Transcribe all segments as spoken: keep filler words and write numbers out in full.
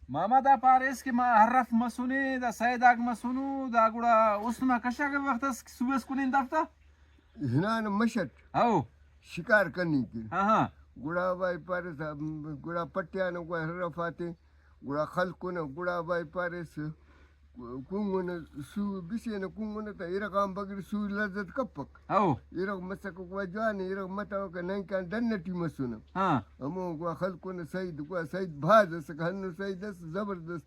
ماما دا پاریس کہ ما ہرف مسنے، دا سید آک مسنو، دا گڑا است ما کشاکہ وخت اس سو اس کنین دافتا؟ ہنان مشٹ۔ ہو۔ شکار کننگ کہ۔ ہاں، ہاں۔ گڑا بھائی پاریس، گڑا پٹیانو گڑا ہرف آتے، گڑا خلکونو، گڑا بھائی پاریس، کنگنو سو بسینو کنگنو تا ارغ آن بغیر سو لذت کپک۔ ہو۔ ارغ مسکہ گڑا جوان ارغ متوکہ ننکان ڈن ٹی مسنو۔ ہاں۔ ہمو گڑا خلکونو سید، گڑا سید بھاز اسکہ، ہندن سید اس زبردست۔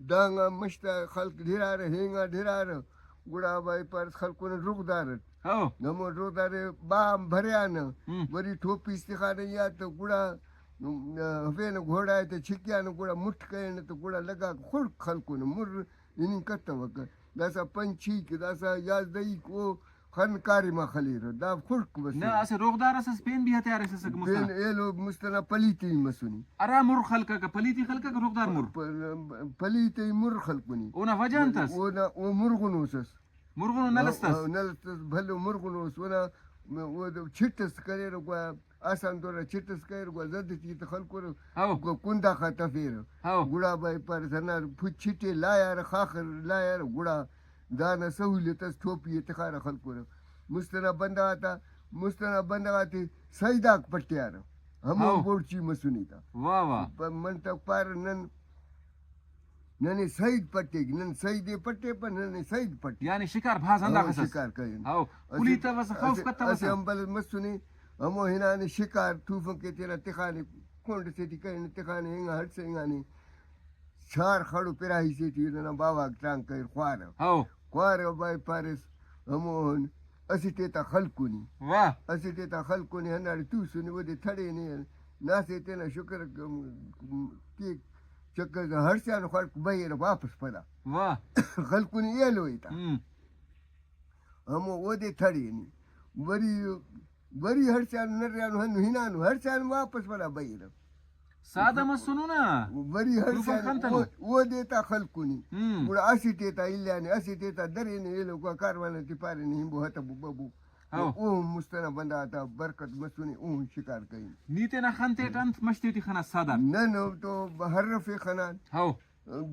دانگا مش تا خلک ڈھرارہ، ہینگا ڈھرارہ، گڑا بھائی پاریس خلکونو رغدار اٹ۔ ہو۔ ہمو رغدار با آن بھریانہ، ہم۔ وری ٹوپی اس تخانہ یا تو گڑا ہفینہ گھوڑا ءِ تہ چھکیانہ، گڑا مُٹ کرینہ تہ گڑا لگاکہ خڑک خلکونہ، مُر ہننگ کتوکہ۔ داسہ پنچ ای کہ داسہ یازدہ ای کہ او خن کاریم آ خلیرہ، دا خڑک بس۔ نہ، اسہ روغدار اس، اس پین بھی ہتیار اس اسکہ مسا۔ پین ایلو مُست ئنا پلیتی مسنے۔ ہرا مُر خلککہ، پلیتی خلککہ روغدار مُر؟ پ-، پلیتی مُر خلکنے۔ اونا وجہ انت ئس؟ اونا، او مُرغنوس ئس۔ مُرغنو نل اس تس؟ او، نل اس تس، بھلو مُرغنوس۔ اونا، او چھٹ اس کریرہ، گڑا آسان دورہ چھٹ اس کریر، گڑا زد ٹی تہ خلکرہ، ہو۔ گڑا کنڈ آخا تفیرہ۔ ہو۔ گڑا بھائی پارس ہندا پُچ چھٹے لایارہ، خاخر لایارہ، گڑا دانا سہولت اس، ٹوپی ئے تخارہ خلکرہ۔ مُست ئنا بندغ آتا، مُست ئنا بندغ آتے سید آک پٹیارہ، ہمو ہو۔ بورچی مسنے تا۔ واہ واہ۔ پ-، منطق پارہ نن ننے سید پٹیک، نن سید ئے پٹیپہ، ننے سید پٹیک۔ یعنی شکار بھاز ہنداخس ہمو اس۔ شکار کرین۔ ہو، اسہ، پلیتوسہ، خوف اسہ، کتوسہ۔ اسہ امبل مسنے، ہمو ہنانے شکار تُوفنگ کہ تینا تخانے، کنڈ سے ٹی کرینے تخانے، انگا ہڑسینگانے، چھار خڑو پراہی سے ٹی ننا باوہ غاک تران کریر خوارہ۔ ہو۔ خوارہ بھائی پارس، ہمون اسٹ ایتا خلکنے۔ واہ۔ اسٹ ایتا خلکنے، ہنداڑے توسنے، اودے تھڑینے، ناسے تینا شکر کیک، چکر ہڑسیانو خلک بریرہ واپس پدا۔ واہ۔ خلکنے ایلو ایتا۔ ہم۔ ہمو اودے تھڑینے۔ وری، وری ہڑسیانو نریانو ہندن ہنانو، ہڑسیانو واپس پدا بریرہ۔ سادہ مسنو نا۔ وری ہر دوکان سال خنتنو۔ او، اودے تا خلکنے۔ ہم۔ گڑا اسٹ ایتا الیانے، اسٹ ایتا درینے، ایلو گوا کاروان تے پارینے، ہنبو ہتبو ببو۔ ہو۔ او ہم مُست ئنا بندغ آتا برکت مسنے، او ہم شکار کرین۔ نی تینا خن تیٹ انت مش تیٹی خناس سادار؟ نن تو ہرف ئے خنان۔ ہو۔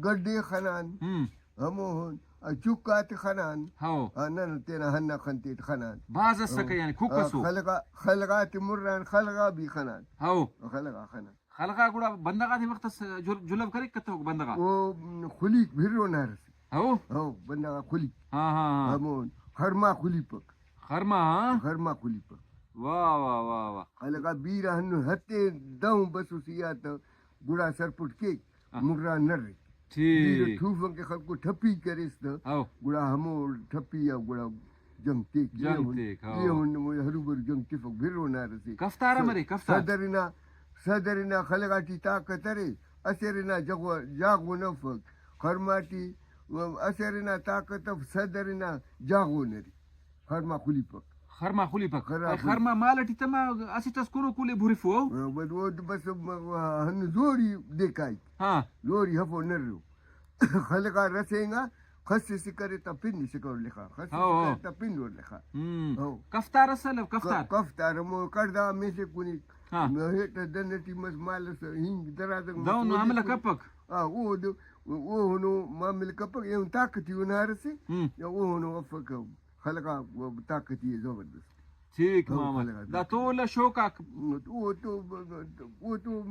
گڈ ئے خنان۔ ہم۔ ہمو ہن، آ، چُک آتے خنان۔ ہو۔ آ، نن تینا ہندا خن تیٹ خنان۔ بھاز اسکہ ہو۔ یعنی کُھک آ، اسو۔ خلغا، خلغا تے مران، خلغا بھی خنان۔ ہو۔ خلغا خنان۔ خلغا گڑا بندغ آتے وخت اس جل-، جلو کریک کتوک بندغ آ؟ او خلیک بھرو نارسی۔ ہو؟ ہو، بندغ آ خلیک۔ ہاں، ہاں، ہاں۔ ہمون خرما خلیپک۔ خرما، ہاں؟ خرما خلیپک۔ واہ، واہ، واہ، واہ۔ خلغا بیرہ ہندن ہتے دہن بسوسی آ تہ گڑا سرپٹ کیک۔ ہاں۔ مُرا نرک۔ ٹھیک۔ بیرہ تُوفنگ کہ خلکو ٹھپی کریس تہ ہو۔ گڑا ہمو ٹھپی آ گڑا جنگ تیک۔ جنگ ایہن، تیک، ہو۔ ایہن ہروبرو جنگ تفک، بھرو نارسی۔ کفتار س-، امرے، کفتار؟ صدر انا، صدر انا خلغا ٹی طاقت ارے، اسر انا جاغو-، جاغون افک۔ خرما ٹی اسر انا طاقت اف، صدر انا جاغون ارے۔ خرما خلیپک۔ خرما خلیپک۔ خرما خلیپک۔ خرما مال ٹی تما اسٹ اس کُنو کل ئے بُرفو او؟ ود-، ود-، بس، م-، ہندن زوری دے کائک۔ ہاں۔ زوری ہفو نرو۔ خلغا رسینگا، خس سے کرے تا پن سے کرو لخا۔ خس سے ہو، ہو۔ کرے تا پن اور لخا۔ ہم۔ ہو۔ کفتار اس الو، کفتار۔ ک-، کفتار ہمو کڑدا میسے کنی۔ ہاں۔ ہیٹ دن ٹی مس مال اس ہنگ درازگ مس دہنو او معاملہ دے کنی۔ کپک۔ ہاں، او دو، او ہنو معاملہ کپک، ایہن طاقتی او نارسی۔ ہم۔ یا او ہنو افک۔ خلغا طاقتی ءِ زبردست۔ ٹھیک ہو، محمد۔ خلغا دا طاقت۔ تولہ شوکاک۔ او تو، او تو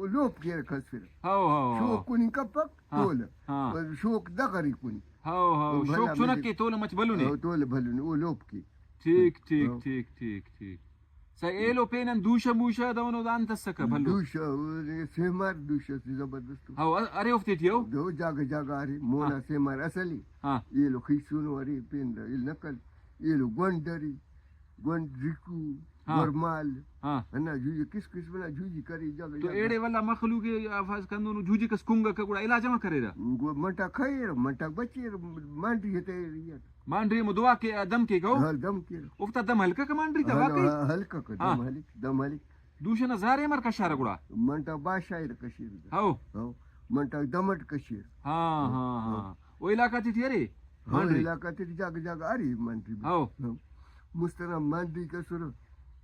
لوپ کیرہ کس فرہ۔ ہو، ہو، ہو۔ شوک کننگ کپک، ہاں، تولہ۔ ہاں۔ شوک دغری کنی۔ ہو، ہو۔ بھلا شوک چنک مزے۔ کہ تولہ مچ بھلن ءِ۔ ہو، تولہ بھلن ءِ، او لوپ کے۔ ٹھیک، ٹھیک، ہو۔ ٹھیک، ٹھیک، ٹھیک۔ سا ایلو پین آن دوشہ موشہ دہنو دا انت اسکہ بھلو؟ دوشہ، سیمار دوشہ سے زبردست۔ ہو، ارے اوفتے ٹی ہو؟ دو جاگہ جاگہ ارے، مونا ہاں۔ سیمار اصل ءِ۔ ہاں۔ ایلو خیسونو ارے، پین دا ایل نقل۔ ایلو گونڈ ارے، گونڈ ڈکو، ہاں۔ گورمال۔ ہاں۔ ہندا جوجک، کس قسم نا جوجک ارے، جاگہ تو جاگہ۔ ایڑے ولا مخلوق ءِ آفاس کندنو، جوجک اس کنگکہ گڑا علاج امر کریرہ؟ گو-، منٹا کھیرہ، منٹا بچیرہ، مانڈی ہتیرہ۔ مانڈی ہمو دعا کے، دم کیک او؟ ہاں، دم کیرہ۔ اوفتا دم ہلککہ مانڈی تا ہاں، واقعی؟ ہاں، ہلککہ، دم ہاں۔ ہلک، دم ہلک۔ دوشہ نا زارے امر کشارہ گڑا؟ منٹا بادشاہ ارے کشیر۔ ہو۔ ہو۔ منٹا دمٹ کشیر۔ ہاں، ہاں، ہاں۔ ہاں۔ او علاقہ تیٹی ارے؟ ہاں، مانڈی۔ علاقہ تیٹی جاگہ جاگہ ارے مانڈی۔ ہو۔ ہاں۔ مُست ئنا مانڈی کسر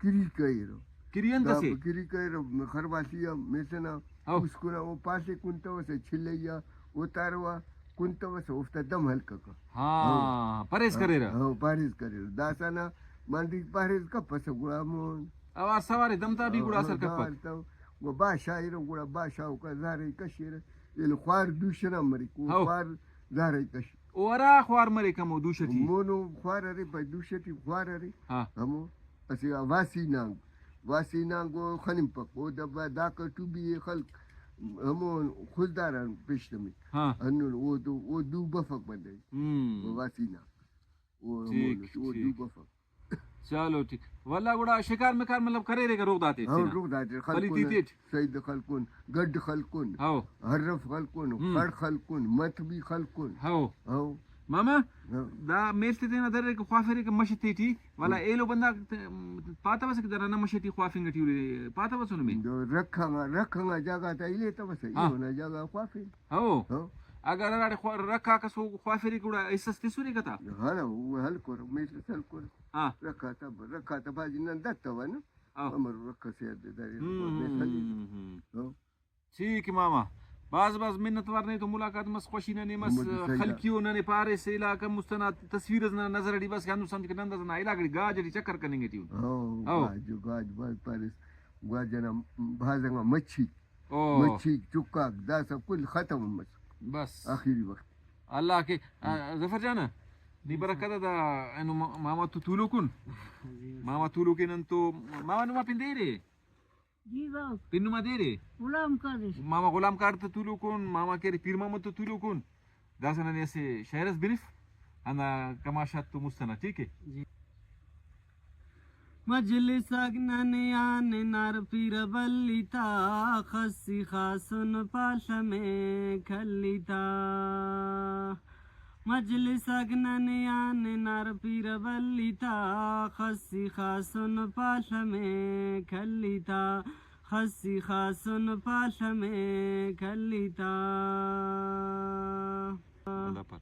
کری کریرہ۔ کری انت دا اسے؟ کری کریرہ، خرواسی آ میسہ نا ہو۔ پوسکنا او پاسے کنتوسہ، چھلئی آ اوتاروا کنتوسہ، اوفتا دم ہلککہ۔ ہاں، ہو۔ پرہیز ہاں، کریرہ۔ ہو، پرہیز کریرہ۔ داسہ نا مالدیک پرہیز کپسہ، گڑا ہمون اوار سوارے دم تا بھی گڑا اثر ہو، کپک۔ دار تو گڑا با شاغرہ، گڑا با شاغوکا زہرئی کشیرہ۔ ایلو خوار دوشہ نا مریک، او ہو۔ خوار زہرئی کش۔ او ہرا خوار مریک ہمو دوشہ ٹی۔ مونو خوار ارے، پائے دوشہ ٹی خوار ارے۔ ہاں۔ ہمو اسہ واسینانگ، واسینانگ او خننپک، او دبا داکا ٹوبی ئے خلک، ہمو خضدار آن پیش تمک۔ ہاں۔ ہندن او دو، او دو بفک بندغ۔ ہم۔ او واسینانگ۔ او ٹھیک، ہمو، او دو ٹھیک۔ بفک۔ چلو ٹھیک۔ ولدا گڑا شکار مکار مطلب کریرے کہ روغ داتے ہاں، تینا؟ روغ داتے پلیتی خلکن، تیٹ؟ سید خلکن، گڈ خلکن، ہاں۔ ہرف خلکن، ہم۔ خڑ خلکن، متبی خلکن۔ ہاں۔ ہاں۔ ماما، ہاں۔ دا میڷ تے تینا دریرے کہ خوافرے کہ مش تیٹی، ولا ہم۔ ایلو بندغ تے، پاتوسہ کہ دا ننا مش ٹی خوافنگ ٹی ارے، پاتوسہ نمے؟ دا رکھ آنگا، رکھ آنگا جاگہ تا الیتوسہ، ہاں۔ ایہن آ جاگہ خوافن۔ ہو۔ ہو۔ اگر ہراڑے خوا-، رکھ آک ئس او خوافرے گڑا حصہ اس تسرے کتہ؟ ہاں، او ہلکر، میڷ اس ہلکر۔ ہاں۔ رکھ آتا، رکھ آتا بھازی نن دتوہ نا۔ ہاں۔ امر رکھ سے دے دارے، ہم، میڷ ہم، خلی۔ ہم۔ ہو۔ ٹھیک ماما۔ بھاز بھاز منت وار، ننے تو ملاقات مس، خوشی ننے مس، مجھے صحیح خلقیو ننے پاریس علاقہ مست ئنا تصویر ئس ننا نظر ٹی بس کہ ہندن سمجھ کہ نن داسہ نا علاقہ ٹی گاج ٹی چکر کننگ ٹی ان۔ ہو، ہو۔ گاج، گاج بھاز پاریس، گواجہ نا بھاز انگا مچھی۔ او۔ مچھیک، چکاک، داسہ کل ختم مس۔ بس۔ آخری وخت۔ اللہ کے، آ، ظفر جان، نی برکت دا اینو ما-، ماما تو تولوکن۔ ماما تولوکے نن تو، ماما نما پن دے رے؟ جی باو۔ پن نما دے رے؟ غلام قادر۔ ماما غلام قادر تو تولوکن، ماما کے رے پیر محمد تو تولوکن۔ داسہ ننے اسہ شئیر ئس بنف، ہندا کماشات تو مست ئنا، ٹھیک ہے؟ جی۔ مجلس آک ننے آن ہنار پیرہ بلی تا، خسی خاسن پالمے کھلی تا۔ مجلس آک ننے آن ہنار پیرہ بلی تا، خسی خاسن پالمے کھلی تا۔ خسی خاسن پالمے کھلی تا۔ اللہ پاک۔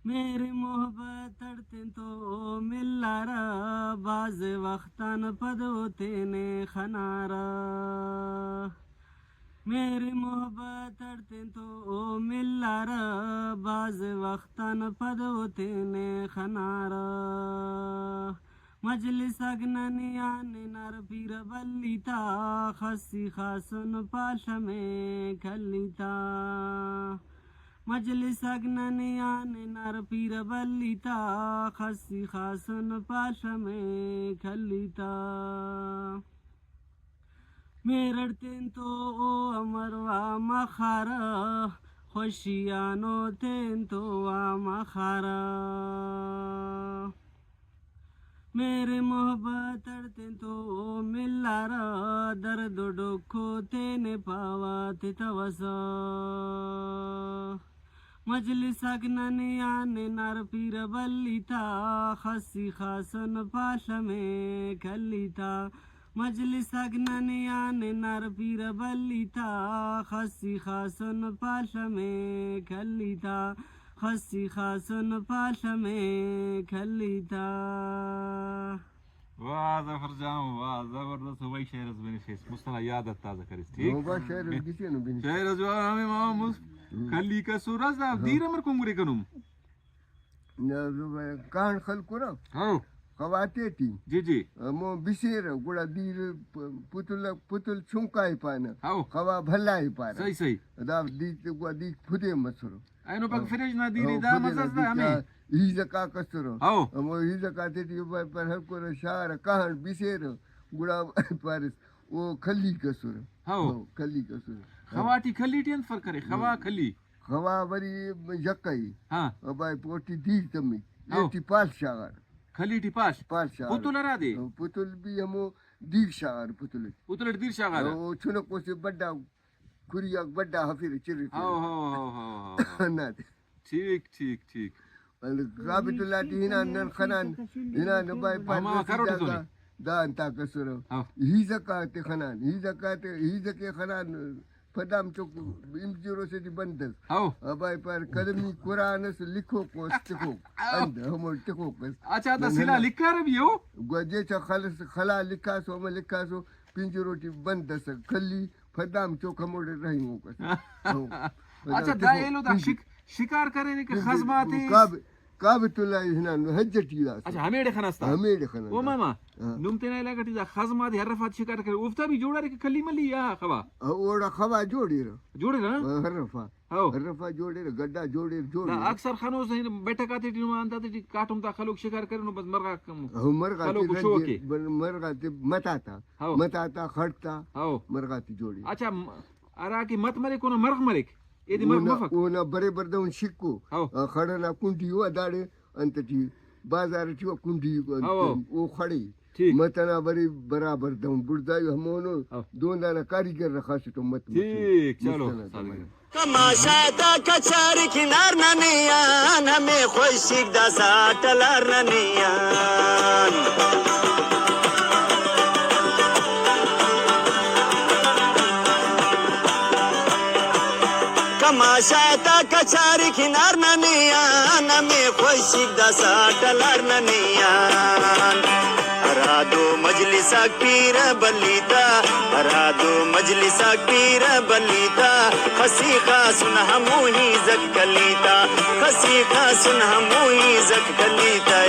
مہر محبت اٹ تینتو ملارہ، بھاز وختان پد او تینے خنارہ۔ مہر محبت اٹ تینتو ملارہ، بھاز وختان پد او تینے خنارہ۔ مجلس آک ننے آن ہنار پیرہ بلی تا، خسی خاسن پالمے کھلی تا۔ مجلس آک ننے آن ہنار پیرہ بلی تا، خسی خاسن پالمے کھلی تا۔ مہر اٹ تینتو او امر وا مخارہ، خوشی آنو تینتو وا مخارہ۔ مہر محبت اٹ تینتو او ملارہ، درد و ڈکھ او تینے پاوہ تتوسہ۔ مجلس آک ننے آن ہنار پیرہ بلی تا، خسی خاسن پالمے کھلی تا۔ مجلس آک ننے آن ہنار پیرہ بلی تا، خسی خاسن پالمے کھلی تا، خسی خاسن پالمے کھلی تا۔ واہ ظفر جان، واہ، زبردست، وئی شعر اس بنفیس، مست ئنا یاد آ تازہ کریس، ٹھیک؟ ہو، واہ، شعر اس گچینو بنفیس۔ شعر اس جوان ہمے ماما مست ہم۔ کھلی کسر اس دا ہاں۔ دیر امر کنگرے کنم؟ نہ، کانڑ خلکرہ۔ ہو۔ خوا تیٹی۔ جی، جی۔ ہمو بسیرہ، گڑا دیر پ-، پتل، پتل چنکائے پانہ۔ ہو۔ خوا بھلائے پارہ۔ صحیح، صحیح۔ دا دیر تے گڑا دیر پھدے مسرہ۔ اینو پک ہو۔ فریج نا دیر ہو، دا پھدے نا مزہ اس دا دیر ہمے۔ تا ہیزک آک اسرہ۔ ہو۔ ہمو ہیزک آتیٹی پائے پر ہلکرہ شاغرہ کانڑ بسیرہ۔ گڑا پاریس او کھلی کسرہ۔ ہو۔ ہو، کھلی کسرہ۔ خوا ٹی کھلی ٹی انت فرق ارے؟ خوا ہم۔ کھلی۔ خوا وری یکہ ءِ۔ ہاں۔ و بائے اوٹی دیر تمک۔ ہاں۔ ایٹی پال شاغار۔ کھلی ٹی پال؟ پال شاغار۔ پتل ہرادے؟ پتل بھی ہمو دیر شاغار پتل اٹ۔ پتل اٹ دیر شاغارہ؟ او چنکو سے بڈا کھریاک بڈا ہفیرہ چرفیرہ۔ ہاں، ہاں، ہاں، ہاں، ہاں، ہاں۔ ہندادے۔ ٹھیک، ٹھیک، ٹھیک۔ ولدا رابط اللہ ٹی ہنان نن خنان، ہنان بائے پار ہما اسہ کروٹی جاگہ تونے۔ دا انتاک اسرہ۔ ہاں۔ ہیزک آتے خنان، ہیزک آتے، ہیزک ءِ خنان، پدام چوک امجرو سے ٹی بند اس۔ ہاؤ۔ ابا ای پار قلمی قرآن اس لکھوک اس تخوک۔ ہاؤ۔ انت ہمو تخوک اس۔ اچھا، دا نن سلاہ ہندا لکھارہ بھی او؟ گوا جیچا خلس، خلا لکھاسو، ہمہ لکھاسو، پنجرو ٹی بند اس کھلی، پدا ہم چوک ہموڑے رہینگوک ئس۔ ہو۔ پدا اچھا، دا چوکو ایلو دا پنجی۔ شک-، شکار کرینے کہ پنجی خزم آتے؟ کاب-، کابت اللہ ہنا حج ٹی داسہ۔ اچھا، ہمیڑے خناستا؟ ہمیڑے خناستا۔ او ماما، ہاں۔ نم تینا علاقہ ٹی دا خزم آتے ہرفات شکار کرے، اوفتا بھی جوڑارے کہ کلی ملی یا خوا؟ ہاں، اوڑا خوا جوڑیرہ۔ جوڑیرہ نا؟ ہاں، ہرفا۔ ہو۔ ہرفا جوڑیرہ، گڈا جوڑیر، جوڑیر۔ دا اکثر خنوس ہن بیٹھک آتے ٹی نما انت آتے ٹی کاٹم تا خلوک شکار کرینو، بس مرغاک ہم ہو، مرغ آتے خلوک شو رجے، کے۔ بن-، مرغ آتے متاتا، ہو۔ متاتا، خڑتا، ہو۔ مرغ آتے جوڑیر۔ اچھا، م-، ہرا کہ مت مریک اونا مرغ مریک، ایدے مرغ اونا، مفک۔ اونا برے بردون شکو، ہو۔ آ، خڑ ئنا کنڈی او داڑے انت ٹی بازار ٹی او کنڈی انت ہو، ہو۔ او خڑے۔ ٹھیک۔ مت ئنا برے برابر دہن بڑزائی ہمونو ہاں۔ دہن دانا کاریگر رخاسٹو مت مسنے۔ ٹھیک، چلو، مست ئنا سادگی۔ زمانہ۔ کماشا تا کچاری کنار ننے آن، ہمے خوشیک داسا ٹلار ننے آن۔ کماشا تا کچاری کنار ننے آن، ہمے خوشیک داسا ٹلار ننے آن۔ ہرادو مجلس آک پیرہ بلی تا، ہرادو مجلس آک پیرہ بلی تا، خسی خاسن ہمو ہیزک کلی تا، خسی خاسن ہمو ہیزک کلی تا۔